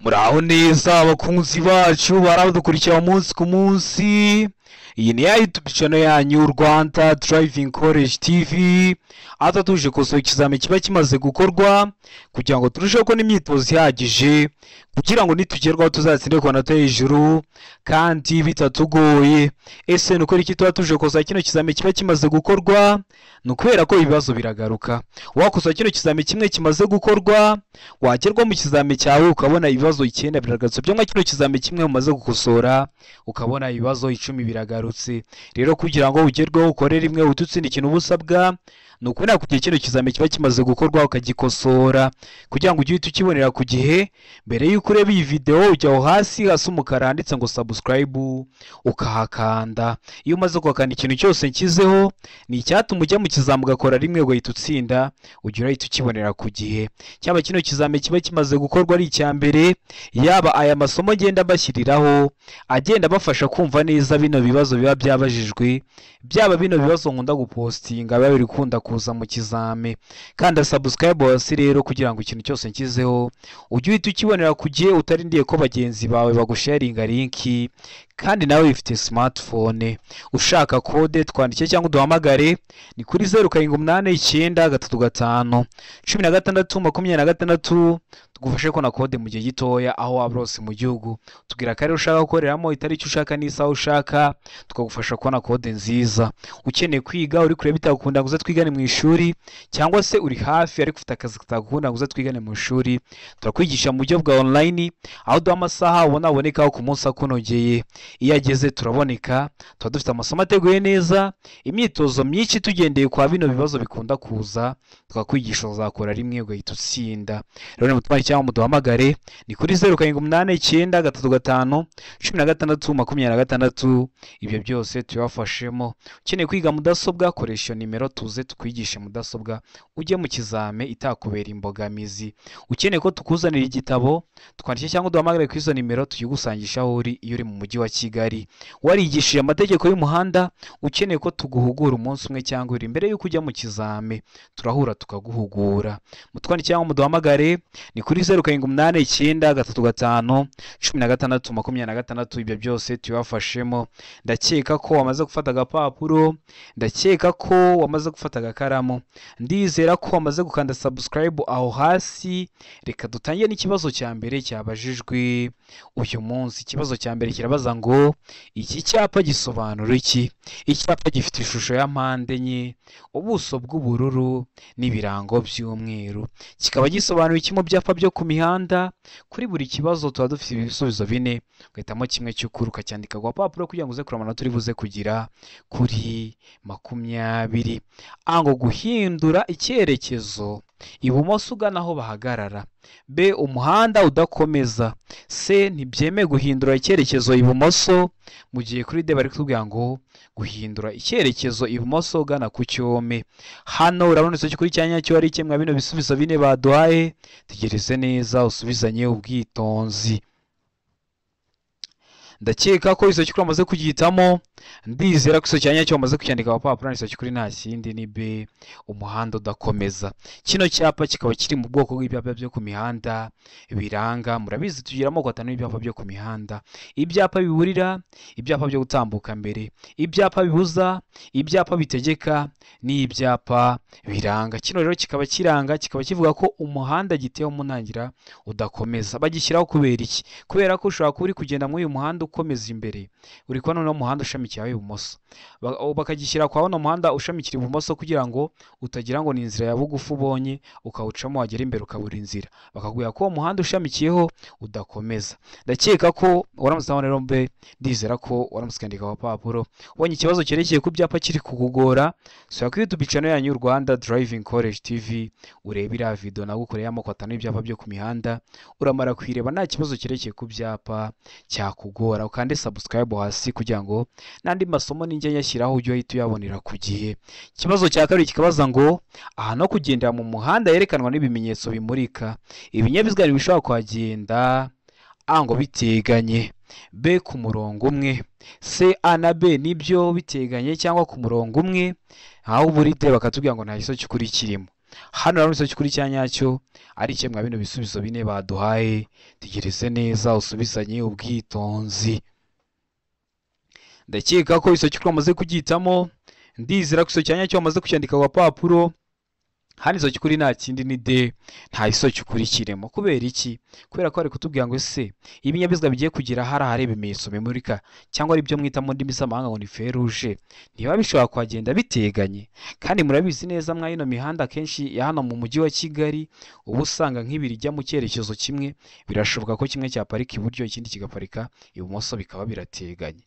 Muraho neza abakunzi bacu baradukurikira umunsi ku munsi. Iyi ni ya YouTube channel yanyu Rwanda Driving College TV, aho tuje gukosora ikizami kiba kimaze gukorwa kugira ngo turusheho kubona imyitozo ihagije, kugira ngo nitugerwaho tuzatsinde ku manota hejuru kandi bitatugoye. Ese ni ukora iki tuba tuje gukosora kino kizami kiba kimaze gukorwa? Ni ukubera ko ibibazo biragaruka. Wakosora kino kizami kimwe kimaze gukorwa, wagerwa mu kizami cyawe ukabona ibibazo 9 biragarutse, byangwa kino kizami kimwe umaze gukosora ukabona ibibazo 10 biragarutse. Rero kugira ngo ugerweho ukore rimwe ututsinda ikintu ubusabwa ni ukubona ku gihe kino kizami kiba kimaze gukorwa ukagikosora, kugira ngo ujye uhita ukibonera ku gihe. Mbere y'uko ureba iyi video ujya aho hasi hasa umukara handitse ngo subscribe ukahakanda. Iyo umaze kuhakanda ikintu cyose nshyizeho ni icyatuma ujya mu kizami ugakora rimwe ugahita utsinda, ujya urahita ukibonera ku gihe. Cyaba kino kizami kiba kimaze gukorwa ari icya mbere, yaba aya masomo ngenda mbashyiriraho agenda abafasha kumva neza bino bibazo biba byabajijwe, byaba bino bibazo nkunda gupostinga biba biri gukunda kuza mu kizami. Kanda subscribe hasi rero kugira ngo ikintu cyose nshyizeho ujye uhita ukibonera ku gihe, utarindiye ko bagenzi bawe bagusharinga linki, kandi nawe wifite smartphone. Ushaka kode twandike cyangwa uduhamagare ni kuri 0789 35 16 26, tugufashe kubona kode mu gihe gitoya aho waba hose mu gihugu. Tubwira akarere ushaka gukoreramo, itariki ushaka n'isaha ushaka, tukagufasha kubona kode nziza. Ukeneye kwiga uri kureba bitagukunda ngo uze twigane mu ishuri, cyangwa se uri hafi ariko ufite akazi katagukunda ngo uze twigane mu ishuri, turakwigisha mu buryo bwa online, aho duha amasaha ubona abonekaho ku munsi akunogeye. Iyo ageze turaboneka, tuba dufite amasomo ateguye neza, imyitozo myinshi tugendeye kwa bino bibazo bikunda kuza, tukakwigisha uzakora rimwe ugahita utsinda. Rero nimutware cyangwa muduhamagare ni kuri 0789 35 16 26, ibyo byose tubafashemo. Ukeneye kwiga mudasobwa, koresha nimero tuze tukwigishe mudasobwa ujye mu kizame itakubera imbogamizi. Ukeneye ko tukuzanira igitabo, twandike cyangwa uduhamagare kuri izo nimero tuyigusangisha aho uri iyo uri mu mujyi wa Kigali. Warigishije amategeko y'umuhanda, ukeneye ko tuguhugura umunsi umwe cyangwa ibiri mbere y'uko ujya mu kizame, turahura tukaguhugura. Mutwandike cyangwa muduhamagare ni kuri 0789 35 16 26, ibyo byose tubafashemo. Ndakeka ko wamaze gufata agapapuro, ndakeka ko wamaze gufata agakaramu, ndizera ko wamaze gukanda subscribe aho hasi. Reka dutangire n'ikibazo cya mbere cyabajijwe uyu munsi. Ikibazo cya mbere kirabaza ngo iki cyapa gisobanura iki? Icyapa gifite ishusho ya mpande enye, ubuso bw'ubururu n'ibirango by'umweru, kikaba gisobanura iki mu byapa byo ku mihanda? Kuri buri kibazo tuba dufite ibisubizo bine, ugahitamo kimwe cy'ukuri ukacyandika ku gapapuro kugira ngo uze kureba amanota uri buze kugira kuri 20. A ngo guhindura icyerekezo ibumoso ugana aho bahagarara, B umuhanda udakomeza, C ntibyemewe guhindura icyerekezo ibumoso, mu gihe kuri D bari kutubwira ngo guhindura icyerekezo ibumoso ugana ku cyome. Hano urabona icyo kuri cyanya cyo ari kimwe bino bisubizo bine baduhaye. Tegereze neza usubizanye ubwitonzi. Ndakeka ko iso cy'ukuri wamaze kugihitamo, ndizera ko iso cyanya cyo wamaze kucyandika ku papuro, iso cy'ukuri nta kindi ni B umuhanda udakomeza. Kino cyapa kikaba kiri mu bwoko bw'ibyapa byo ku mihanda biranga. Murabizi tugira amoko atanu y'ibyapa byo ku mihanda: ibyapa biburira, ibyapa byo gutambuka mbere, ibyapa bibuza, ibyapa bitegeka n'ibyapa biranga. Kino rero kikaba kiranga, kikaba kivuga ko umuhanda gitewe mu ntangira udakomeza. Bagishyiraho kubera iki? Kubera ko ushobora kuba uri kugenda muri uyu muhanda ukomeza imbere, uri kubona noneho umuhanda ushamikiye ibumoso, bakagishyira kwa uno muhanda ushamikira ibumoso kugira ngo utagira ngo ni inzira ya bugufi ubonye ukawucamo, wagera imbere ukabura inzira, bakakubwira ko uwo muhanda ushamikiyeho udakomeza. Ndakeka ko waramutse ubona rero mbe ndizera ko waramutse ukandika ku papuro. Ubonye ikibazo cyerekeye ku byapa kiri kukugora, sura kuri YouTube channel yanyu Rwanda Driving College TV, urebe iriya video nagukoreye amoko atanu y'ibyapa byo ku mihanda, uramara kuyireba nta kibazo cyerekeye ku byapa cyakugora. Ukande subscribe hasi kugira ngo n'andi masomo ninjye nyashyiraho ujye uhita uyabonera ku gihe. Ikibazo cya kabiri kikabaza ngo aha no kugendera mu muhanda yerekanwa n'ibimenyetso bimurika, ibinyabiziga ntibishobora kuhagenda A ngo biteganye, B ku murongo umwe, C A na B nibyo biteganye cyangwa ku murongo umwe, aho buri D bakatubwira ngo nta gisozi cy'ukuri kirimo. Hano rero igisubizo cy'ukuri cya nyacyo ari kimwe mwa bino bisubizo bine baduhaye. Tegereze neza usubizanye ubwitonzi. Ndakeka ko igisubizo cy'ukuri wamaze kugihitamo, ndizera ko igisubizo cya nyacyo wamaze kucyandika ku gapapuro. Hano igisubizo cy'ukuri nta kindi ni D, nta gisubizo cy'ukuri kirimo. Kubera iki? Kubera ko bari kutubwira ngo ese ibinyabiziga bigiye kugira hari ahari ibimenyetso bimurika cyangwa ari byo mwita mu ndimi z'amahanga ngo ni feruje, ntibiba bishobora kuhagenda biteganye. Kandi murabizi neza mwa ino mihanda akenshi ya hano mu mujyi wa Kigali uba usanga nk'ibiri ijya mu cyerekezo kimwe, birashoboka ko kimwe cyaparika iburyo ikindi kigaparika ibumoso bikaba birateganye,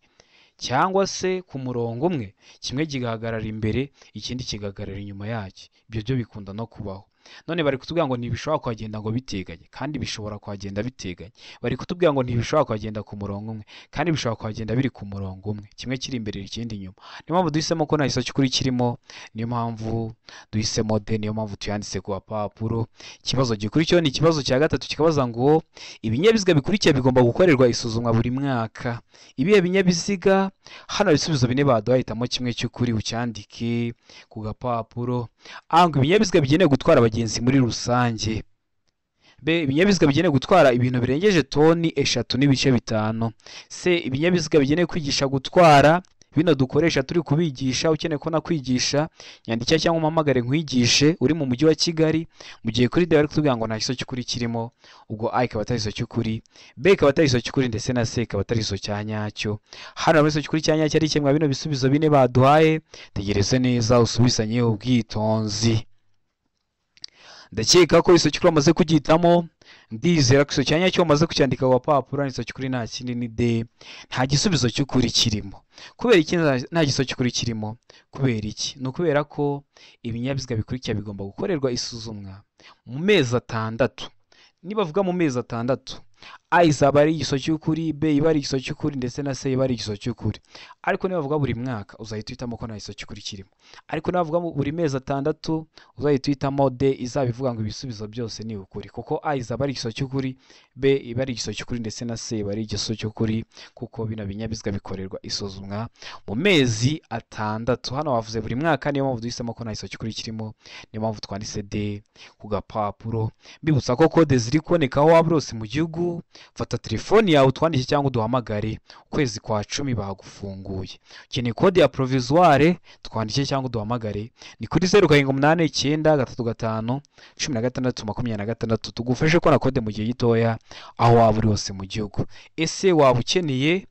cyangwa se ku murongo umwe kimwe kigahagarara imbere ikindi kigahagarara inyuma yacyo. Ibyo byo bikunda no kubaho. None bari kutubwira ngo ntibishobora kuhagenda ngo biteganye, kandi bishobora kuhagenda biteganye. Bari kutubwira ngo ntibishobora kuhagenda ku murongo umwe, kandi bishobora kuhagenda biri ku murongo umwe, kimwe kiri imbere ikindi inyuma. Niyo mpamvu duhisemo ko nta gisubizo cy'ukuri kirimo, niyo mpamvu duhisemo D, niyo mpamvu tuyanditse ku gapapuro. Ikibazo gikurikiyeho ni ikibazo cya gatatu kikabaza ngo ibinyabiziga bikurikiye bigomba gukorerwa isuzumwa buri mwaka. Ibihe binyabiziga? Hano ibisubizo bine baduhaye, hitamo kimwe cy'ukuri ucyandike ku gapapuro. A ngo ibinyabiziga bigenewe gutwara abagenzi muri rusange. B ibinyabiziga bigenewe gutwara ibintu birengeje toni 3.5. C ibinyabiziga bigenewe kwigisha gutwara, bino dukoresha turi kubigisha. Ukeneye ko nakwigisha nyandikira cyangwa umpamagare nkwigishe uri mu mujyi wa Kigali. Mu gihe kuri D bari kutubwira ngo nta gisubizo cy'ukuri kirimo, ubwo A ikaba atari igisubizo cy'ukuri, B ikaba atari igisubizo cy'ukuri ndetse na C ikaba atari igisubizo cya nyacyo. Hano igisubizo cy'ukuri cya nyacyo ari kimwe bino bisubizo bine baduhaye. Tegereze neza usubizanye ubwitonzi. Ndakeka ko igisubizo cy'ukuri wamaze kugihitamo, ndizera ko igisubizo cya nyacyo wamaze kucyandika ku gapapuro. Igisubizo cy'ukuri nta kindi ni D, nta gisubizo cy'ukuri kirimo. Kubera iki nta gisubizo cy'ukuri kirimo? Kubera iki? Ni ukubera ko ibinyabiziga bikurikira bigomba gukorerwa isuzumwa mu mezi 6. Nibavuga mu mezi 6, A izaba ari igisubizo cy'ukuri, B iba ari igisubizo cy'ukuri ndetse na C iba ari igisubizo cy'ukuri. Ariko nibavuga buri mwaka uzahita uhitamo ko nta gisubizo cy'ukuri kirimo. Ariko nibavuga buri mezi 6 uzahita uhitamo D izaba ivuga ngo ibisubizo byose ni ukuri, kuko A izaba ari igisubizo cy'ukuri, B iba ari igisubizo cy'ukuri ndetse na C iba ari igisubizo cy'ukuri, kuko bino binyabiziga bikorerwa isuzumwa mu mezi 6. Hano bavuze buri mwaka, niyo mpamvu duhisemo ko nta gisubizo cy'ukuri kirimo, niyo mpamvu twanditse D ku gapapuro. Mbibutsa ko kode ziri kuboneka aho waba hose mu gihugu. Fata telefoni yawe utwandike cyangwa uduhamagare, ukwezi kwa 10 bagufunguye. Ukeneye kode ya provisoire, twandike cyangwa uduhamagare, ni kuri 0 7 8 9 3 5 16 26, tugufashe kubona kode mu gihe gitoya aho waba uri hose mu gihugu. Ese waba ukeneye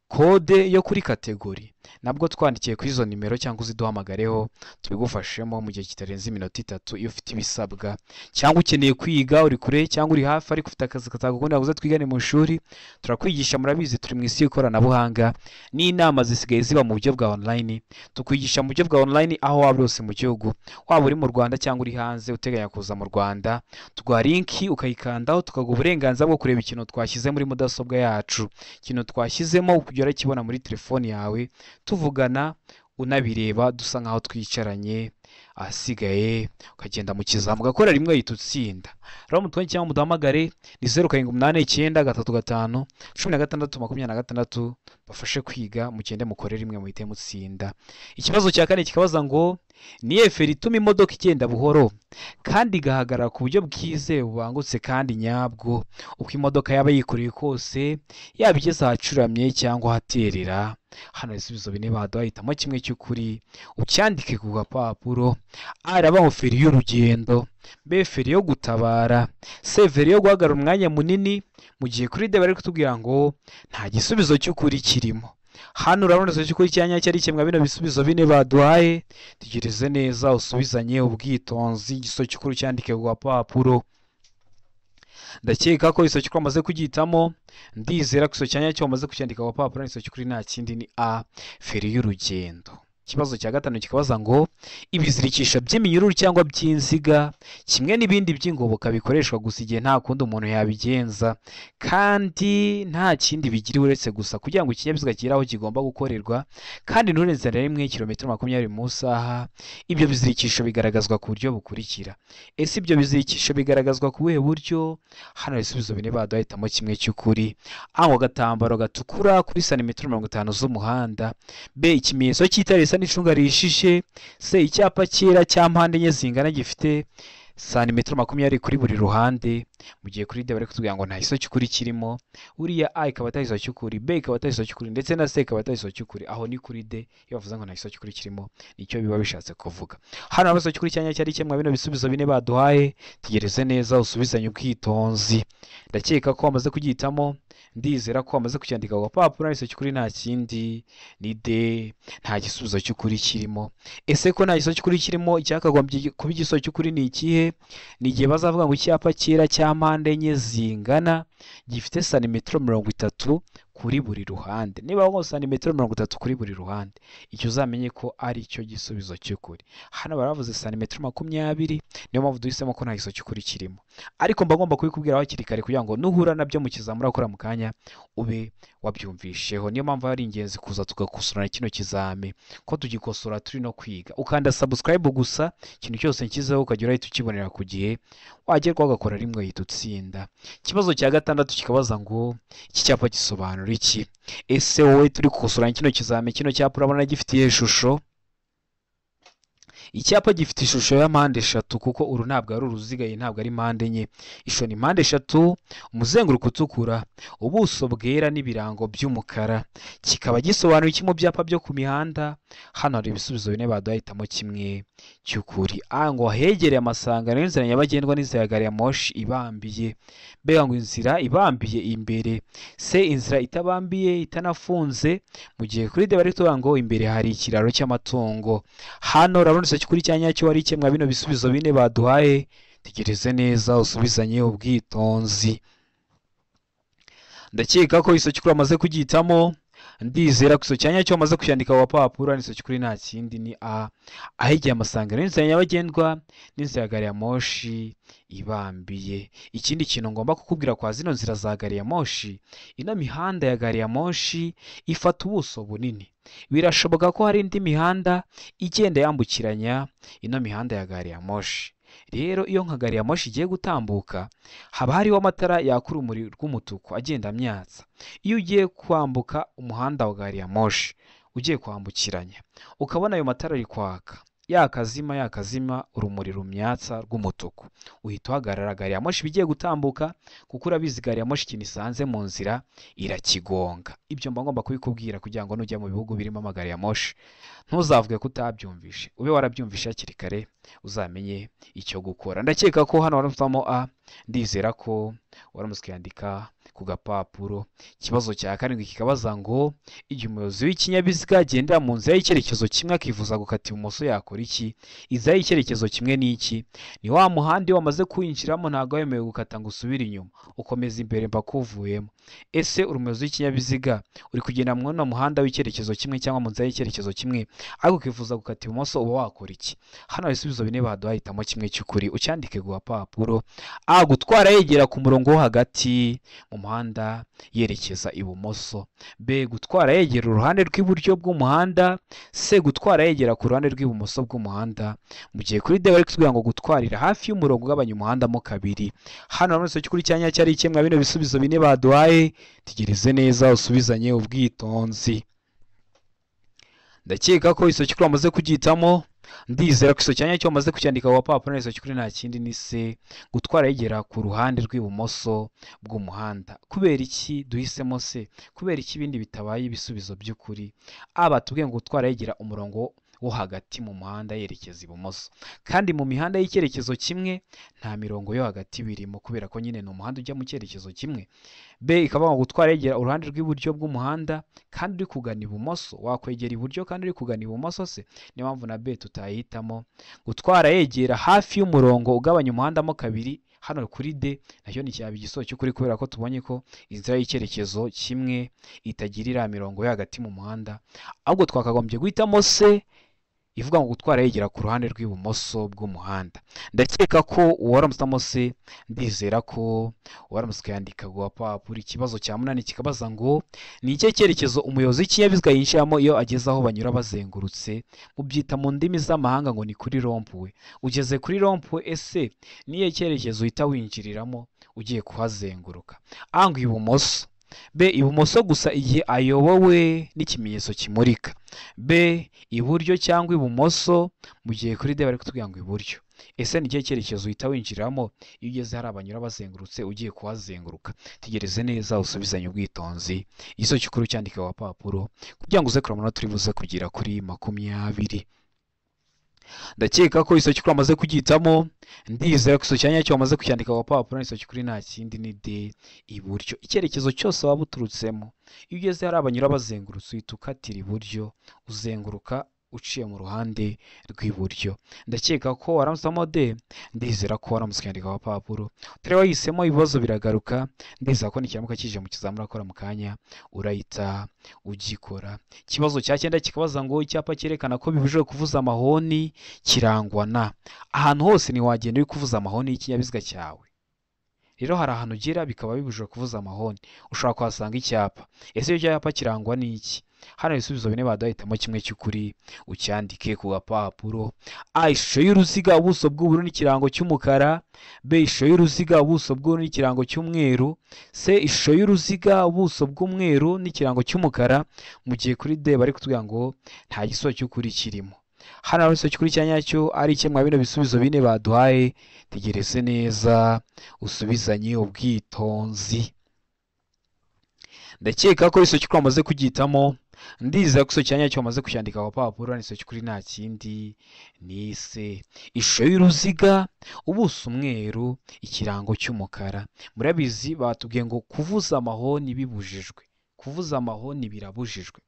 kode yo kuri kategori? Nabwo twandikiye kuri izo nimero cyangwa uziduhamagareho tubigufashemo mu gihe kitarenze iminota 3 iyo ufite ibisabwa. Cyangwa ukeneye kwiga uri kure cyangwa uri hafi ariko ufite akazi katagukundira ngo uze twigane mu ishuri, turakwigisha. Murabizi turi mu isi y'ikoranabuhanga n'inama zisigaye ziba mu buryo bwa online. Tukwigisha mu buryo bwa online aho waba hose mu gihugu, waba uri mu Rwanda cyangwa uri hanze uteganya kuza mu Rwanda. Tuguha linki ukayikandaho, tukaguha uburenganzira bwo kureba ikintu twashyize muri mudasobwa yacu, ikintu twashyizemo ukujya urakibona muri telefoni yawe, tuvugana unabireba dusa nkaho twicaranye. Ahasigaye ukagenda mu kizamu ugakora rimwe uhita utsinda. Rero mutwenye cyangwa muduhamagare ni 0 7 8 9 3 5 16 26, bafashe kwiga mugende mukore rimwe muhite mutsinda. Ikibazo cya kane kikabaza ngo ni feri ituma imodoka igenda buhoro kandi igahagarara ku buryo bwizewe bubangutse kandi nyabwo, uko imodoka yaba yikoreye kose, yaba igeze ahacuramye cyangwa ahaterera. Hano ibisubizo bine baduhaye, hitamo kimwe cy'ukuri ucyandike ku gapapuro. A irabaho feri y'urugendo, B feri yo gutabara, C feri yo guhagarara umwanya munini, mu gihe kuri D bari kutubwira ngo nta gisubizo cy'ukuri kirimo. Hano urabona igisubizo cy'ukuri cya nyacyo ari kimwe bino bisubizo bine baduhaye. Tegereze neza usubizanye ubwitonzi, igisubizo cy'ukuri cyandike ku gapapuro. Ndakeka ko igisubizo cy'ukuri wamaze kugihitamo, ndizera ko igisubizo cya nyacyo wamaze kucyandika ku gapapuro. Igisubizo cy'ukuri nta kindi ni A feri y'urugendo. Ikibazo cya gatanu kikabaza ngo ibizirikisho by'iminyururu cyangwa by'inziga kimwe n'ibindi by'ingoboka bikoreshwa gusa igihe nta kundi umuntu yabigenza kandi nta kindi bigira uretse gusa kugira ngo ikinyabiziga kigere aho kigomba gukorerwa kandi nturenze na rimwe kilometero 20 mu isaha. Ibyo bizirikisho bigaragazwa ku buryo bukurikira. Ese ibyo bizirikisho bigaragazwa ku buhe buryo? Hano ibisubizo bine baduhitamo kimwe cy'ukuri. A ngo agatambaro gatukura kuri santimetero 50 z'umuhanda, B ikimenyetso cy'itara gisa n'icunga rihishije, C icyapa cyera cya mpande enye zingana gifite santimetero 20 kuri buri ruhande, mu gihe kuri D bari kutubwira ngo nta gisubizo cy'ukuri kirimo. Buriya A ikaba atari igisubizo cy'ukuri, B ikaba atari igisubizo cy'ukuri, ndetse na C ikaba atari igisubizo cy'ukuri. Aho ni kuri D, iyo bavuze ngo nta gisubizo cy'ukuri kirimo nicyo biba bishatse kuvuga. Hano igisubizo cy'ukuri cyanya cyari kimwe bino bisubizo bine baduhaye. Tegereze neza usubizanye ubwitonzi. Ndakeka ko wamaze kugihitamo, ndizera ko wamaze kucyandika ku gapapuro. Igisubizo cy'ukuri nta kindi ni D, nta gisubizo cy'ukuri kirimo. Ese ko nta gisubizo cy'ukuri kirimo, icyakagombye kuba igisubizo cy'ukuri ni ikihe? Ni igihe bazavuga ngo icyapa cyera cya mpande enye zingana gifite santimetero 30 kuri buri ruhande. Niba ngo santimetero 30 kuri buri ruhande, icyo uzamenye ko ari cyo gisubizo cy'ukuri. Hano baravuze santimetero 20, niyo mpamvu duhisemo ko nta gisubizo cy'ukuri kirimo. Ariko mba ngomba kubikubwira hakiri kare kugira ngo nuhura nabyo mu kizamini urakora mu kanya ube wabyumvisheho. Niyo mpamvu ari ingenzi kuza tugakosorana kino kizami, ko tugikosora turi no kwiga. Ukanda subscribe gusa, ikintu cyose nshyizeho ukajya urahita ukibonera ku gihe, wagerwaho ugakora rimwe uhita utsinda. Ikibazo cya gatandatu kikabaza ngo iki cyapa gisobanura iki? Ese wowe turi gukosorana kino kizami, kino cyapa urabona gifitiye ishusho? Icyapa gifite ishusho ya mpande eshatu, kuko uru ntabwo ari uruziga, iyi ntabwo ari mpande enye. Ishusho ni mpande eshatu, umuzenguruko utukura, ubuso bwera n'ibirango by'umukara. Kikaba gisobanura iki mu byapa byo ku mihanda? Hano hari ibisubizo bine baduhitamo kimwe cy'ukuri. A ngo hegereye amasangano y'inzira nyabagendwa n'inzira ya gari ya moshi ibambiye, mbega ngo inzira ibambiye imbere. C inzira itabambiye itanafunze, mu gihe kuri D bari kuvuga ngo imbere hari ikiraro cy'amatungo. Hano urabona kuri cyanya cyo wari ikemwa bino bisubizo bine baduhaye. Tegereze neza usubizanye ubwitonzi. Ndakeka ko iso cy'ukuri amaze kugihitamo, ndizera ko iso cyanya cyo amaze kucyandika ku gapapuro. Iso cy'ukuri nta kindi ni A, ahigiye amasangano y'inzira nyabagendwa n'inzira ya gari ya moshi ibambiye. Ikindi kintu ngomba kukubwira kwa zino nzira za gari ya moshi, ino mihanda ya gari ya moshi ifata ubuso bunini. Birashoboka ko hari indi mihanda igenda yambukiranya ino mihanda ya gari ya moshi. Rero iyo nka gari ya moshi igiye gutambuka, haba hariho amatara yaka urumuri rw'umutuku agenda amyatsa. Iyo ugiye kwambuka umuhanda wa gari ya moshi, ugiye kwambukiranya, ukabona ayo matara ari kwaka, yakazima yakazima urumuri rumyatsa rw'umutuku, uhita uhagarara. Gari ya moshi igiye gutambuka, kuko urabizi gari ya moshi ikintu isanze mu nzira irakigonga. Ibyo mba ngomba kubikubwira kugira ngo nujya mu bihugu birimo amagari ya moshi ntuzavuge ko utabyumvishe, ube warabyumvishe hakiri kare uzamenye icyo gukora. Ndakeka ko hano waramutse A, ndizera ko waramutse ukiyandika ku gapapuro. Ikibazo cya karindwi kikabaza ngo igihe umuyobozi w'ikinyabiziga agendera mu nzira y'icyerekezo kimwe akifuza gukata ibumoso yakora iki? Inzira y'icyerekezo kimwe ni iki? Ni wa muhanda iyo wamaze kuwinjiramo ntabwo wemerewe gukata ngo usubire inyuma, ukomeza imbere mpaka uvuyemo. Ese uri umuyobozi w'ikinyabiziga uri kugenda muri uno muhanda w'icyerekezo kimwe cyangwa mu nzira y'icyerekezo kimwe ariko ukifuza gukata ibumoso, uba wakora iki? Hano ibisubizo bine baduhaye, hitamo kimwe cy'ukuri ucyandike ku gapapuro. A gutwara yegera ku murongo wo hagati mu muhanda yerekeza ibumoso, B gutwara yegera uruhande rw'iburyo bw'umuhanda, C gutwara yegera ku ruhande rw'ibumoso bw'umuhanda, mu gihe kuri D bari kutubwira ngo gutwarira hafi y'umurongo ugabanya umuhanda mo kabiri. Hano urabona cy'ukuri cyanya cyari ikemwa bino bisubizo bine baduhaye. Tegereze neza usubizanye ubwitonzi. Ndakeka ko iso cy'ukuri wamaze kugihitamo, ndizera ko iso cyanya cyo wamaze kucyandika ku gapapuro. Iso cy'ukuri nta kindi ni C gutwara yegera ku ruhande rw'ibumoso bw'umuhanda. Kubera iki duhisemo C? Kubera iki ibindi bitabaye ibisubizo by'ukuri? A batubwiye ngo gutwara yegera umurongo wo hagati mu muhanda yerekeza ibumoso, kandi mu mihanda y'icyerekezo kimwe nta mirongo yo hagati birimo, kubera ko nyine ni umuhanda ujya mu cyerekezo kimwe. B ikaba ngo gutwara yegera uruhande rw'iburyo bw'umuhanda kandi uri kugana ibumoso, wakwegera iburyo kandi uri kugana ibumoso se? Niyo mpamvu na B tutayihitamo. Gutwara yegera hafi y'umurongo ugabanya umuhanda mo kabiri, hano kuri D nacyo ni cyaba igisubizo cy'ukuri, kubera ko tubonye ko inzira y'icyerekezo kimwe itagirira mirongo yo hagati mu muhanda, ahubwo twakagombye guhitamo C ivuga ngo gutwara yegera ku ruhande rw'ibumoso bw'umuhanda. Ndakeka ko uwaramutse C, ndizera ko uwaramutse ukayandika ku gapapuro. Ikibazo cya munani kikabaza ngo ni ikihe cyerekezo umuyobozi w'ikinyabiziga yinjiramo iyo ageze aho banyura bazengurutse? Mubyita mu ndimi z'amahanga ngo ni kuri rompuwe. Ugeze kuri rompuwe, ese ni ikihe cyerekezo uhita winjiriramo ugiye kuhazenguruka? A ngo ibumoso, B ibumoso gusa igihe ayobowe n'ikimenyetso kimurika, B iburyo cyangwa ibumoso, mu gihe kuri D bari kutubwira ngo iburyo. Ese ni ikihe cyerekezo uhita winjiramo iyo ugeze hari abanyura bazengurutse ugiye kuhazenguruka? Tegereze neza usubizanye ubwitonzi igisubizo cy'ukuri cyandike ku gapapuro kugira ngo uze kureba amanota uri buze kugera kuri 20. Ndakeka ko igisubizo cy'ukuri wamaze kugihitamo, ndizera ko igisubizo cya nyacyo wamaze kucyandika ku gapapuro. Igisubizo cy'ukuri nta kindi ni D iburyo. Icyerekezo cyose waba uturutsemo, iyo ugeze hari abanyura bazengurutse uhita ukatira iburyo, uzenguruka uciye mu ruhande rw'iburyo. Ndakeka ko waramusamo D, ndizera ko waramutse ukandika ku gapapuro. Utari wahisemo ibibazo biragaruka, ndizera ko nikiramuka kije mu kizamini urakora mu kanya urahita ugikora. Ikibazo cya 9 kikabaza ngo icyapa cyerekana ko bibujijwe kuvuza amahoni kirangwa na. Ahantu hose ntiwagenda uri kuvuza amahoni y'ikinyabiziga cyawe. Rero hari ahantu ugera bikaba bibujijwe kuvuza amahoni, ushobora kuhasanga icyapa. Ese icyo cyapa kirangwa n'iki? Hano ibisubizo bine baduhitamo kimwe cy'ukuri ucyandike ku gapapuro. A ishusho y'uruziga ubuso bw'ubururu n'ikirango cy'umukara, B ishusho y'uruziga ubuso bw'ubururu n'ikirango cy'umweru, C ishusho y'uruziga ubuso bw'umweru n'ikirango cy'umukara, mu gihe kuri D bari kutubwira ngo nta gisubizo cy'ukuri kirimo. Hano hari igisubizo cy'ukuri cya nyacyo ari kimwe bino bisubizo bine baduhaye. Tegereze neza usubizanye ubwitonzi. Ndakeka ko igisubizo cy'ukuri wamaze kugihitamo, ndizera ko igisubizo cya nyacyo wamaze kucyandika ku gapapuro. Igisubizo cy'ukuri nta kindi ni C ishusho y'uruziga ubuso umweru ikirango cy'umukara. Murabizi batubwiye ngo kuvuza amahoni bibujijwe, kuvuza amahoni birabujijwe.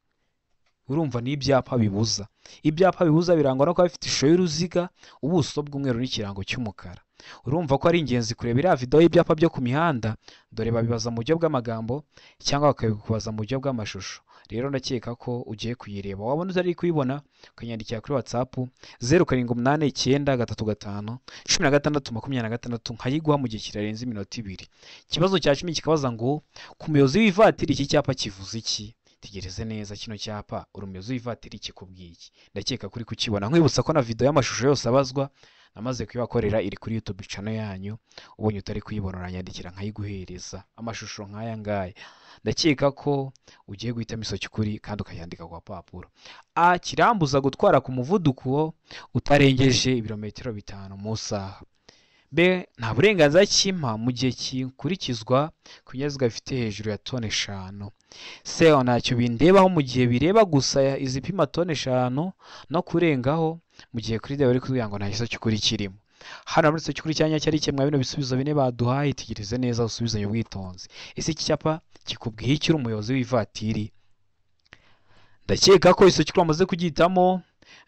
Urumva ni ibyapa bibuza. Ibyapa bibuza birangwa no kuba bifite ishusho y'uruziga ubuso bw'umweru n'ikirango cy'umukara. Urumva ko ari ingenzi kureba iriya video y'ibyapa byo ku mihanda, dore babibaza mu buryo bw'amagambo cyangwa bakabikubaza mu buryo bw'amashusho. Rero ndakeka ko ugiye kuyireba, wabona utari kuyibona ukanyandikira kuri WhatsApp 0789 35 16 26 nkayiguha mu gihe kitarenze iminota 2. Ikibazo cya 10 kikabaza ngo ku muyobozi w'ivatiri iki cyapa kivuze iki? Tegereze neza kino cyapa uri umuyobozi w'ivatiri kikubwiye iki? Ndakeka kuri kukibona. Nkwibutsa ko na video y'amashusho yose abazwa namaze kuyibakorera, iri kuri YouTube channel yanyu. Ubonye utari kuyibona uranyandikira nkayiguhereza amashusho nk'aya ngaya. Ndakeka ko ugiye guhitamo igisubizo cy'ukuri kandi ukayandika ku gapapuro. A kirambuza gutwara ku muvuduko utarengeje ibirometero 5 mu isaha. B nta burenganzira kimpa mu gihe kikurikizwa ku binyabiziga bifite hejuru ya toni 5. C ntacyo bindebaho mu gihe bireba gusa izipima toni 5 no kurengaho, mu gihe kuri D bari kutubwira ngo nta gisubizo cy'ukuri kirimo. Hano muri cy'ukuri cya nyacyo ari kimwe bino bisubizo bine baduhaye. Tegereze neza usubizanye ubwitonzi. Ese iki cyapa kikubwiye iki uri umuyobozi w'ivatiri? Ndakeka ko igisubizo cy'ukuri wamaze kugihitamo,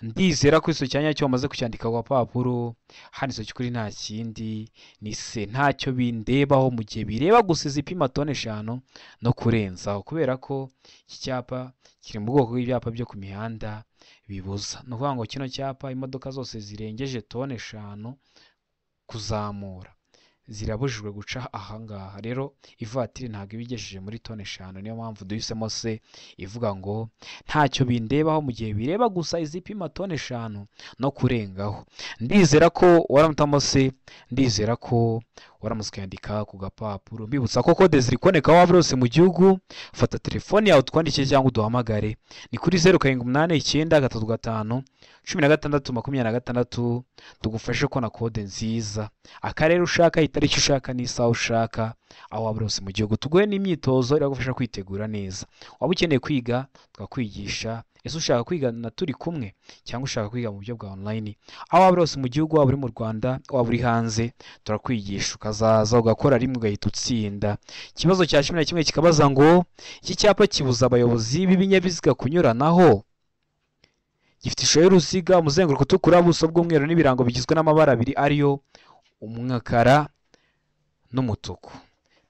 ndizera ko igisubizo cya nyacyo wamaze kucyandika ku gapapuro. Hano igisubizo cy'ukuri nta kindi ni C ntacyo bindebaho mu gihe bireba gusa izipima toni 5 no kurenzaho, kubera ko iki cyapa kiri mu bwoko bw'ibyapa byo ku mihanda bibuza. Ni ukuvuga ngo kino cyapa imodoka zose zirengeje toni 5 kuzamura zirabujijwe guca ahangaha. Rero ivatiri ntabwo iba igejeje muri toni 5, niyo mpamvu duhisemo C ivuga ngo ntacyo bindebaho mu gihe bireba gusa izipima toni 5 no kurengaho. Ndizera ko waramutamo C, ndizera ko waramutse ukayandika ku gapapuro. Mbibutsa ko kode ziri kuboneka aho waba hose mu gihugu. Fata telefone yawe utwandikire cyangwa uduhamagare, ni kuri 0789 35 16 26, tugufashe kubona kode nziza, akarere ushaka, itariki ushaka n'isaha ushaka, aho waba hose mu gihugu. Tuguhe n'imyitozo iragufasha kwitegura neza. Waba ukeneye kwiga twakwigisha. Ese ushaka kwiga na turi kumwe cyangwa ushaka kwiga mu buryo bwa online? Aho waba hose mu gihugu, waba uri mu Rwanda, waba uri hanze, turakwigisha ukazaza ugakora rimwe ugahita utsinda. Ikibazo cya 11 kikabaza ngo iki cyapa kibuza abayobozi b'ibinyabiziga kunyuranaho. Gifite ishusho y'uruziga, umuzenguruko utukura, ubuso bw'umweru n'ibirango bigizwe n'amabara abiri ariyo umukara n'umutuku.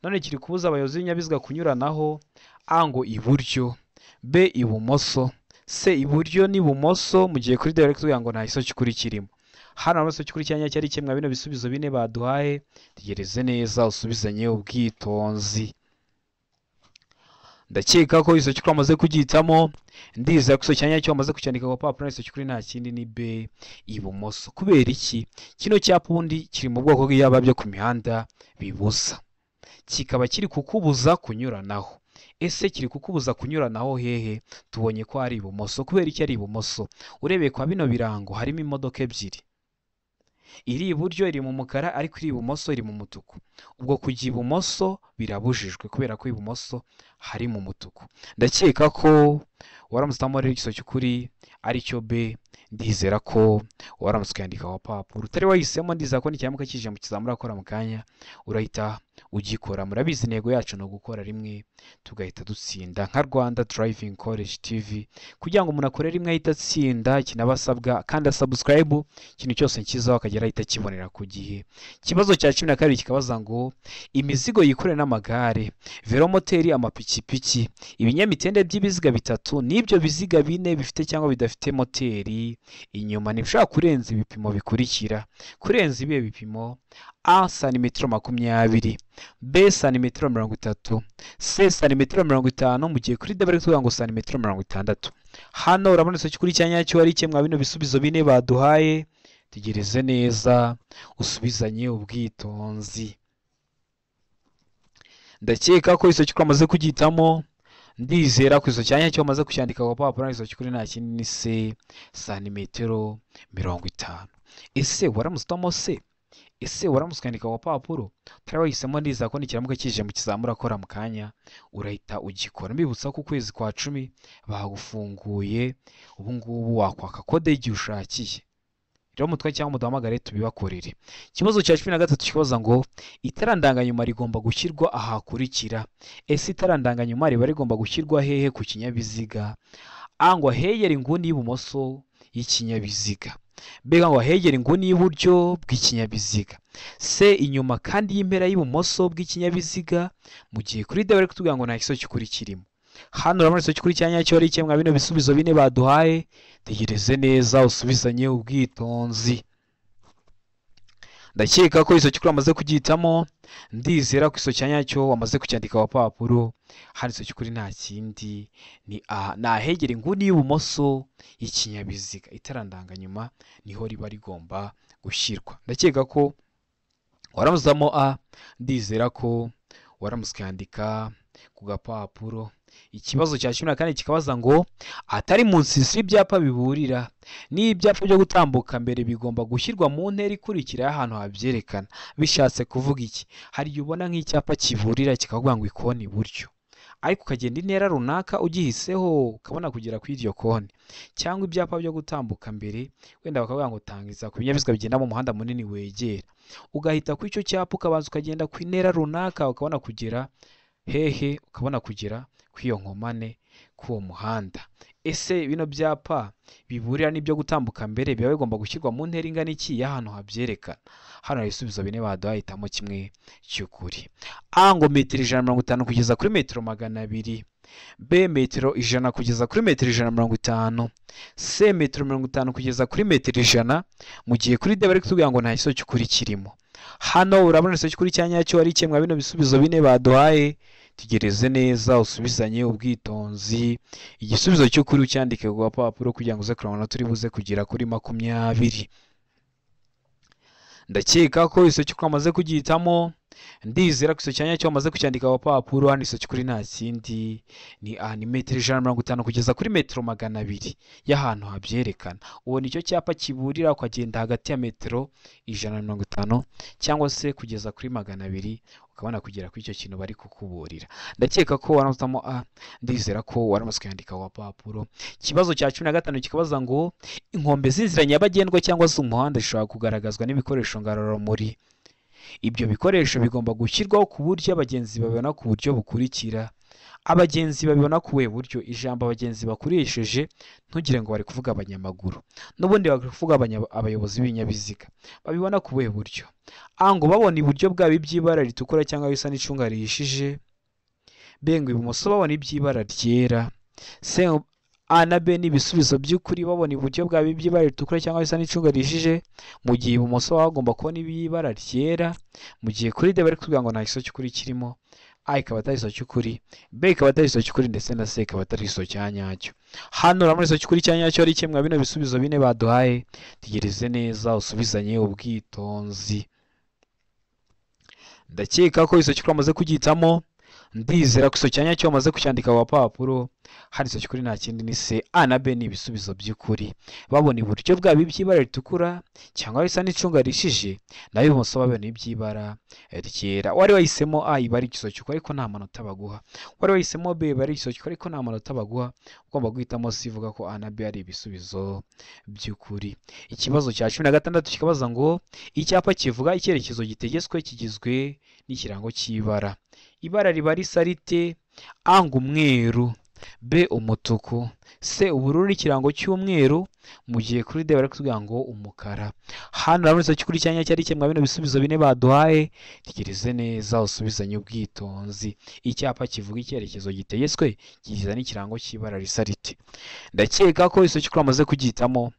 None kiri kubuza abayobozi b'ibinyabiziga kunyuranaho. A ngo iburyo, B ibumoso, C iburyo n'ibumoso, mu gihe kuri D bari kutubwira ngo nta gisubizo cy'ukuri kirimo. Hano hari igisubizo cy'ukuri cya nyacyo ari kimwe bino bisubizo bine baduhaye. Tegereze neza usubizanye ubwitonzi. Ndakeka ko igisubizo cy'ukuri wamaze kugihitamo, ndizera ko igisubizo cya nyacyo wamaze kucyandika ku gapapuro. Igisubizo cy'ukuri nta kindi ni B ibumoso. Kubera iki? Kino cyapa ubundi kiri mu bwoko bw'ibyapa byo ku mihanda bibuza, kikaba kiri kukubuza kunyuranaho. Ese kiri kukubuza kunyuranaho hehe? Tubonye ko ari ibumoso. Kubera iki ari ibumoso? Urebeye kwa bino birango harimo imodoka ebyiri, iri iburyo iri mu mukara ariko iri ibumoso iri mu mutuku. Ubwo kujya ibumoso birabujijwe kubera ko ibumoso hari mu mutuku. Ndakeka ko waramutse utamo rero igisubizo cy'ukuri aricyo B. Ndizera ko waramutse ukayandika wa papuro utari wahisemo, ndizera ko nikiramuka kije mu kizamura akora mu kanya urahita ugikora. Murabizi intego yacu ni ugukora rimwe tugahita dutsinda nka Rwanda Driving College TV, kugira ngo umuntu akore rimwe ahita atsinda kinabasabwa kandi asubscribe ikintu cyose nkizaho akagera ahita akibonera ku gihe. Ikibazo cya 12 kikabaza ngo imizigo yikorewe n'amagare, velomoteri, amapikipiki, ibinyamitende by'ibiziga bitatu n'ibyo biziga bine bifite cyangwa bidafite moteri inyuma ntibishobora kurenza ibipimo bikurikira. Kurenza ibihe bipimo? A santimetero 20, B santimetero 30, C santimetero 50, mu gihe kuri D bari kuvuga ngo santimetero 60. Hano urabona igisubizo cy'ukuri cya nyacyo ari kimwe bino bisubizo bine baduhaye. Tegereze neza usubizanye ubwitonzi. Ndakeka ko igisubizo cy'ukuri amaze kugihitamo. Ndizera ko igisubizo cya nyacyo wamaze kucyandika ku gapapuro. Igisubizo cy'ukuri nta kindi ni C santimetero 50. Ese waramutse utamo C? Ese waramutse ukandika ku gapapuro utari wahisemo? Ndizera ko nikiramuka kije mu kizamura akora mu kanya urahita ugikora. Mbibutsa ko ukwezi kwa 10 bagufunguye, ubu ngubu wakwaka kode igihe ushakiye. Rero mutwe cyangwa muduhamagare tubibakorere. Ikibazo cya 13 kibaza ngo itara ndanganyuma rigomba gushyirwa ahakurikira. Ese itara ndanganyuma riba rigomba gushyirwa hehe ku kinyabiziga? A ngo ahegera inguni y'ibumoso y'ikinyabiziga, B ngo ahegera inguni y'iburyo bw'ikinyabiziga, C inyuma kandi y'impera y'ibumoso bw'ikinyabiziga, mu gihe kuri D bari kutubwira ngo nta gisubizo cy'ukuri kirimo. Hano urabona igisubizo cy'ukuri cya nyacyo ari kimwe bino bisubizo bine baduhaye. Tegereze neza usubizanye ubwitonzi. Ndakeka ko igisubizo cy'ukuri wamaze kugihitamo. Ndizera ko igisubizo cya nyacyo wamaze kucyandika ku gapapuro. Hano igisubizo cy'ukuri nta kindi ni A, ni ahegera inguni y'ibumoso y'ikinyabiziga. Itara ndanganyuma niho riba rigomba gushyirwa. Ndakeka ko waramuzamo A. Ndizera ko waramutse ukandika ku gapapuro. Ikibazo cya 14 kikabaza ngo atari munsi y'ibyapa biburira n'ibyapa byo gutambuka mbere bigomba gushyirwa mu ntera ikurikira y'ahantu habyerekana. Bishatse kuvuga iki? Hari igihe ubona nk'icyapa kiburira kikavuga ngo ikoni iburyo, ariko ukagenda intera runaka ugihiseho ukabona kugera kuri iryo koni. Cyangwa ibyapa byo gutambuka mbere wenda bakavuga ngo tangiza ku binyabiziga bigenda mu muhanda munini wegera, ugahita ku icyo cyapa ukabanza ukagenda ku intera runaka ukabona kugera hehe, ukabona kugera ku iyo nkomane k'uwo muhanda. Ese bino byapa biburira n'ibyo gutambuka mbere biba bigomba gushyirwa mu ntera ingana iki y'ahantu habyerekana? Hano hari ibisubizo bine baduhaye, hitamo kimwe cy'ukuri. A ngo metero 150 kugeza kuri metero 200, B metero 100 kugeza kuri metero 150, C metero 50 kugeza kuri metero 100, mu gihe kuri D bari kutubwira ngo nta gisubizo cy'ukuri kirimo. Hano urabona igisubizo cy'ukuri cya nyacyo ari kimwe bino bisubizo bine baduhaye. Tegereze neza usubizanye ubwitonzi. Igisubizo cy'ukuri ucyandike ku gapapuro kugira ngo uze kurabona turi buze kugera kuri 20. Ndakeka ko igisubizo cy'ukuri wamaze kugihitamo. Ndizera ko igisubizo cya nyacyo wamaze kucyandika ku gapapuro. Hano igisubizo cy'ukuri nta kindi ni A, ni metero 150 kugeza kuri metero 200 y'ahantu habyerekana. Ubona icyo cyapa kiburira ukagenda hagati ya metero 150 cyangwa se kugeza kuri 200 ukabona kugera kuri icyo kintu bari kukuburira. Ndakeka ko waramutamo A. Ndizera ko waramutse ukandika ku gapapuro. Ikibazo cya 15 kikabaza ngo inkombe z'inzira nyabagendwa cyangwa se umuhanda zishobora kugaragazwa n'ibikoresho ngarurarumuri. Ibyo bikoresho bigomba gushyirwaho ku buryo abagenzi babibona ku buryo bukurikira. Abagenzi babibona ku buhe buryo? Ijambo abagenzi bakoresheje ntugire ngo bari kuvuga abanyamaguru, n'ubundi bari kuvuga abayobozi b'ibinyabiziga. Babibona ku buhe buryo? A ngo babona iburyo bwabo iby'ibara ritukura cyangwa bisa n'icunga rihishije, B ngo ibumoso babona iby'ibara ryera, C A na B ni ibisubizo by'ukuri, babona iburyo bwabo iby'ibara ritukura cyangwa bisa n'icunga rihishije, mu gihe ibumoso baba bagomba kubona iby'ibara ryera, mu gihe kuri D bari kutubwira ngo nta gisubizo cy'ukuri kirimo. A ikaba atari igisubizo cy'ukuri, B ikaba atari igisubizo cy'ukuri, ndetse na C ikaba atari igisubizo cya nyacyo. Hano urabona igisubizo cy'ukuri cya nyacyo ari kimwe bino bisubizo bine baduhaye. Tegereze neza usubizanye ubwitonzi. Ndakeka ko igisubizo cy'ukuri wamaze kugihitamo. Ndizera ko icyo cyanya cyo wamaze kucyandika ku gapapuro. Hano icyo cy'ukuri nta kindi ni C. A na B ni ibisubizo by'ukuri. Babona iburyo bwabo iby'ibara ritukura cyangwa risa n'icunga rishije, naho ibumoso babona iby'ibara ryera. Wari wahisemo A iba ari igisubizo cy'ukuri ariko nta manota baguha. Wari wahisemo B iba ari igisubizo cy'ukuri ariko nta manota baguha. Ugomba guhitamo C ivuga ko A na B ari ibisubizo by'ukuri. Ikibazo cya 16 kikabaza ngo icyapa kivuga icyerekezo gitegetswe kigizwe n'ikirango cy'ibara. Ibara riba risa rite? A ngo umweru, B umutuku, C ubururu n'ikirango cy'umweru, mu gihe kuri D bari kutubwira ngo umukara. Hano urabona icyo cy'ukuri cyanya cyari kimwe bino bisubizo bine baduhaye. Tegereze neza usubizanye ubwitonzi. Icyapa kivuga icyerekezo gitegetswe kigize n'ikirango cy'ibara risa rite? Ndakeka ko icyo cy'ukuri wamaze kugihitamo.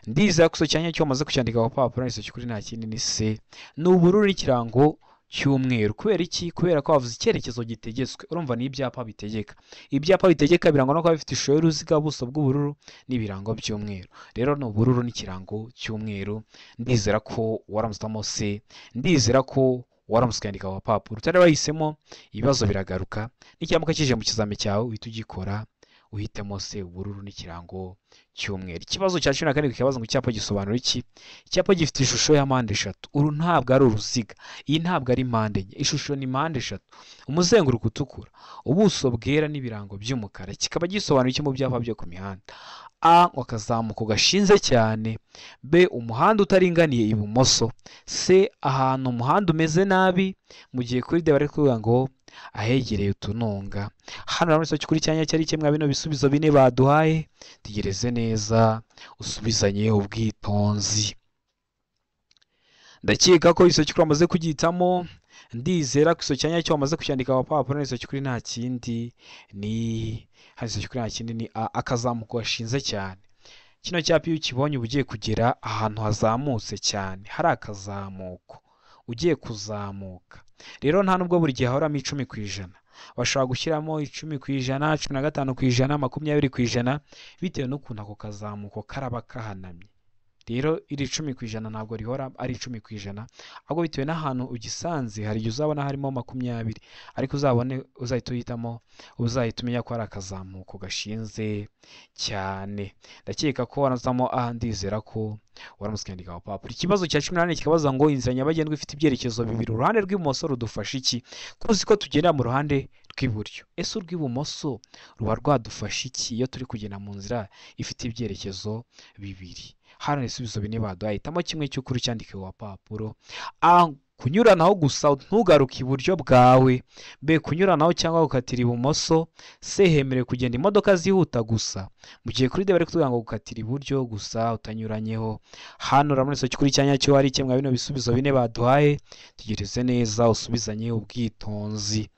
Ndizera ko icyo cyanya cyo wamaze kucyandika ku gapapuro. Icyo cy'ukuri nta kindi ni C, ni ubururu n'ikirango cy'umweru. Kubera iki? Kubera ko bavuze icyerekezo gitegetswe. Urumva ni ibyapa bitegeka. Ibyapa bitegeka birangwa no kuba bifite ishusho y'uruziga, ubuso bw'ubururu n'ibirango by'umweru. Rero ni ubururu n'ikirango cy'umweru. Ndizera ko waramusitamo C, ndizera ko waramutse ukandika ku gapapuro. Utari wahisemo, ibibazo biragaruka. N'icyambuka kije mu kizami cyawe uhita ugikora, uhitemo C, ubururu n'ikirango cy'umweru. Ikibazo cya 17 kibaza ngo icyapa gisobanura iki? Icyapa gifite ishusho ya mpande eshatu. Uru ntabwo ari uruziga, iyi ntabwo ari mpande enye, ishusho ni mpande eshatu, umuzenguruko utukura, ubuso bwera n'ibirango by'umukara. Kikaba gisobanura iki mu byapa byo ku mihanda? A akazamuko gashinze cyane, B umuhanda utaringaniye ibumoso, C ahantu umuhanda umeze nabi, mu gihe kuri D bari kuvuga ngo ahegereye utununga. Hano urabona icyo cy'ukuri cyanya cyari kimwe bino bisubizo bine baduhaye. Tegereze neza usubizanye ubwitonzi. Ndakeka ko icyo cy'ukuri wamaze kugihitamo. Ndizera ko icyo cyanya cyo wamaze kucyandika ku gapapuro. Icyo cy'ukuri nta kindi ni hano icyo cy'ukuri nta kindi ni A, akazamuko gashinze cyane. Kino cyapa iyo ukibonye uba ugiye kugera ahantu hazamutse cyane, hari akazamuko, ugiye kuzamuka. Rero nta nubwo buri gihe hahoramo 10%, bashobora gushyiramo 10%, 15%, 20%, bitewe n'ukuntu ako kazamuko karaba kahanamye. Rero iri 10% ntabwo rihora ari 10%, ahubwo bitewe n'ahantu ugisanze hari igihe uzabona harimo 20, ariko uzabone uzahita uhitamo, uzahita umenya ko ari akazamuko gashinze cyane. Ndakeka ko waramutse A, ndizera ko waramutse ukandika ku gapapuro. Ikibazo cya 18 kikabaza ngo inzira nyabagendwa ifite ibyerekezo bibiri, uruhande rw'ibumoso rudufasha iki? Ko uzi ko tugendera mu ruhande rw'iburyo, ese urw'ibumoso ruba rwadufasha iki iyo turi kugenda mu nzira ifite ibyerekezo bibiri? Hano ibisubizo bine baduhaye, hitamo kimwe cy'ukuri cyandike ku gapapuro. A kunyuranaho gusa ntugaruke iburyo bwawe, B kunyuranaho cyangwa gukatira ibumoso, C hemerewe kugenda imodoka zihuta gusa, mu gihe kuri D bari kutubwira ngo gukatira iburyo gusa utanyuranyeho. Hano urabona icyo cy'ukuri cyanya cyo ari kimwe bino bisubizo bine baduhaye. Tegereze neza usubizanye ubwitonzi.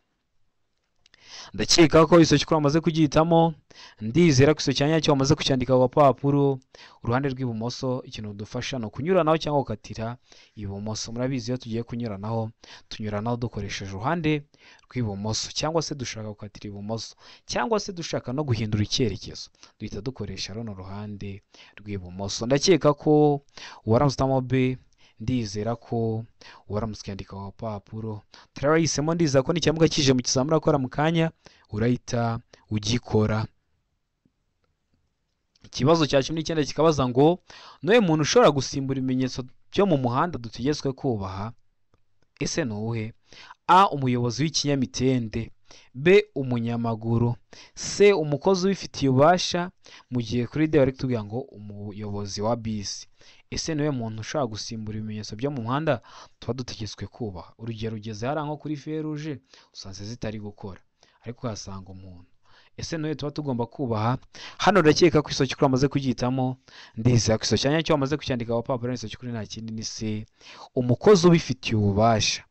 Ndakeka ko icyo cy'ukuri wamaze kugihitamo. Ndizera ko icyo cyanya cyo wamaze kucyandika ku gapapuro. Uruhande rw'ibumoso ikintu rudufasha ni ukunyuranaho cyangwa gukatira ibumoso. Murabizi iyo tugiye kunyuranaho tunyuranaho dukoresheje uruhande rw'ibumoso, cyangwa se dushaka gukatira ibumoso, cyangwa se dushaka no guhindura icyerekezo duhita dukoresha runo ruhande rw'ibumoso. Ndakeka ko waramutse B, ndizera ko waramutse ukandika ku gapapuro. Turahisemo, ndizera ko n'icyambuka kije mu kizamura urakora mu kanya urahita ugikora. Ikibazo cya 19 kikabaza ngo niwe muntu ushobora gusimbura ibimenyetso byo mu muhanda dutegetswe kubaha, ese ni uwuhe? A umuyobozi w'ikinyamitende, B umunyamaguru, C umukozi ubifitiye ububasha, mu gihe kuri D bari kutubwira ngo umuyobozi wa bisi. Ese niwe muntu ushobora gusimbura ibimenyetso byo mu muhanda tuba dutegetswe kubaha? Urugero ugeze hariya nko kuri feruje usanze zitari gukora, ariko uhasanga umuntu. Ese niwe tuba tugomba kubaha? Hano ndakeka ko icyo cy'ukuri wamaze kugihitamo. Ndizera ko icyo cyanya cyo wamaze kucyandika ku gapapuro. Icyo cy'ukuri nta kindi ni C, umukozi ubifitiye ububasha.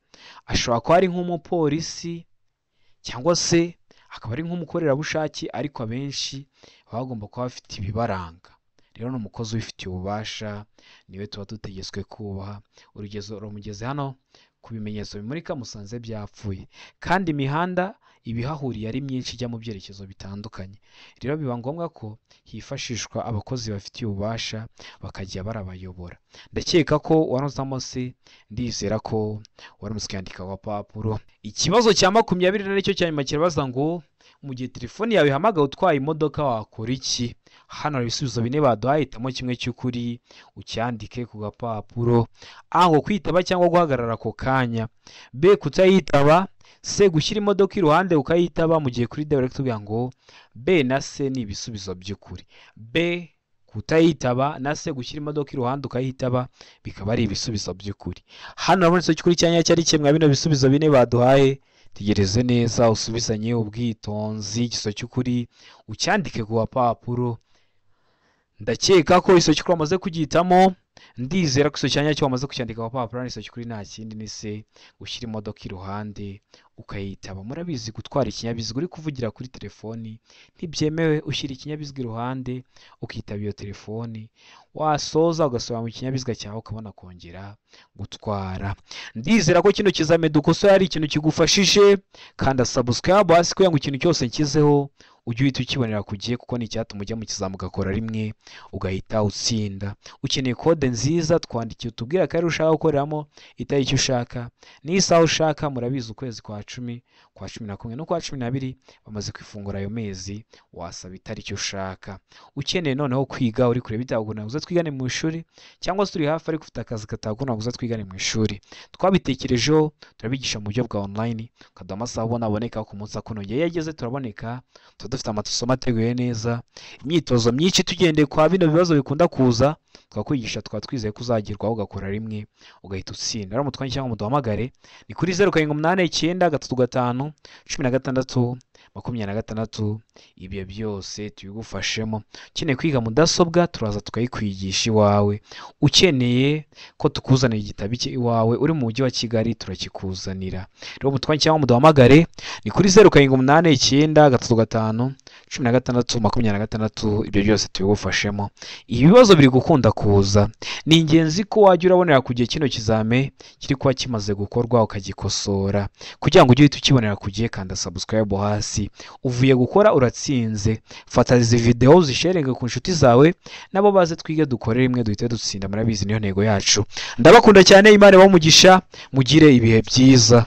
Ashobora kuba ari nk'umupolisi cyangwa se akaba ari nk'umukorerabushake, ariko abenshi baba bagomba kuba bafite ibibaranga. Rero ni umukozi ubifitiye ububasha, niwe tuba dutegetswe kubaha. Urugero rumugeze hano Ku bimenyetso bimurika musanze byapfuye, kandi imihanda ibihahuriye ari myinshi ijya mu byerekezo bitandukanye. Rero biba ngombwa ko hifashishwa abakozi bafitiye ububasha bakajya barabayobora. Ndakeka ko waramutse se, ndizera ko waramutse ukiyandika ku gapapuro. Ikibazo cya 20 aricyo cya nyuma kirabaza ngo mu gihe telefoni yawe ihamagaye utwaye imodoka wakora iki? Hano hari ibisubizo bine baduhaye, hitamo kimwe cy'ukuri ucyandike ku gapapuro. A ngo kwitaba cyangwa guhagarara ako kanya, B kutayitaba, C gushyira imodoka iruhande ukayitaba, mu gihe kuri D bari kutubwira ngo B na C ni ibisubizo by'ukuri. B kutayitaba na C gushyira imodoka iruhande ukayitaba bikaba ari ibisubizo by'ukuri. Hano urabona igisubizo cy'ukuri cya nyacyo ari kimwe bino bisubizo bine baduhaye. Tegereze neza usubizanye ubwitonzi igisubizo cy'ukuri ucyandike ku gapapuro. Ndakeka ko igisubizo cy'ukuri wamaze kugihitamo, ndizera ko igisubizo cya nyacyo wamaze kucyandika ku gapapuro. Igisubizo cy'ukuri nta kindi ni C gushyira imodoka iruhande ukayitaba. Murabizi gutwara ikinyabiziga uri kuvugira kuri telefoni ntibyemewe, ushyira ikinyabiziga iruhande ukitaba iyo telefoni, wasoza ugasubira mu kinyabiziga cyawe ukabona kongera gutwara. Ndizera ko kino kizame dukosora ari ikintu kigufashije. Kanda subscribe hasi kugira ngo ikintu cyose nshyizeho ujye uhita ukibonera ku gihe, kuko ni icyatuma ujya mu kizami ugakora rimwe ugahita utsinda. Ukeneye kode nziza, twandikiye utubwire akarere ushaka gukoreramo, itariki ushaka n'isaha ushaka. Murabizi ukwezi kwa 10, kwa 11 no kwa 12 bamaze kwifungura ayo mezi, wasaba itariki ushaka. Ukeneye noneho kwiga uri kure bitagukunda uze twigane mu ishuri, cyangwa se uri hafi ariko ufite akazi katagukunda uze twigane mu ishuri. Twabitekerejeho turabigisha mu buryo bwa online, ukaduha amasaha ubona aboneka ku munsi akunogeye. Iyo ageze turaboneka, tuba dufite amasomo ateguye neza, imyitozo myinshi tugendeye kwa bino bibazo bikunda kuza, twakwigisha tukaba twizeye ko uzagerwaho ugakora rimwe ugahita utsinda. Rero mutwange cyangwa muduhamagare ni kuri 0 7 8 9 3 5 16 26. Ibyo byose tubigufashemo. Ukeneye kwiga mudasobwa turaza tukayikwigisha iwawe. Ukeneye ko tukuzanira igitabo iwawe uri mu mujyi wa Kigali turakikuzanira. Rero mutwange cyangwa muduhamagare ni kuri 0 7 8 9 3 5 16 26. Ibyo byose tubigufashemo. Ibibazo biri gukunda kuza, ni ingenzi ko wajya urabonera ku gihe kino kizame kiri kuba kimaze gukorwa ukagikosora kugira ngo ujye uhita ukibonera ku gihe. Kanda subscribe hasi. Uvuye gukora uratsinze, fata izi video uzisharinge ku nshuti zawe nabo baze twige dukore rimwe duhite dutsinda. Murabizi niyo ntego yacu. Ndabakunda cyane, Imana ibahe umugisha, mugire ibihe byiza.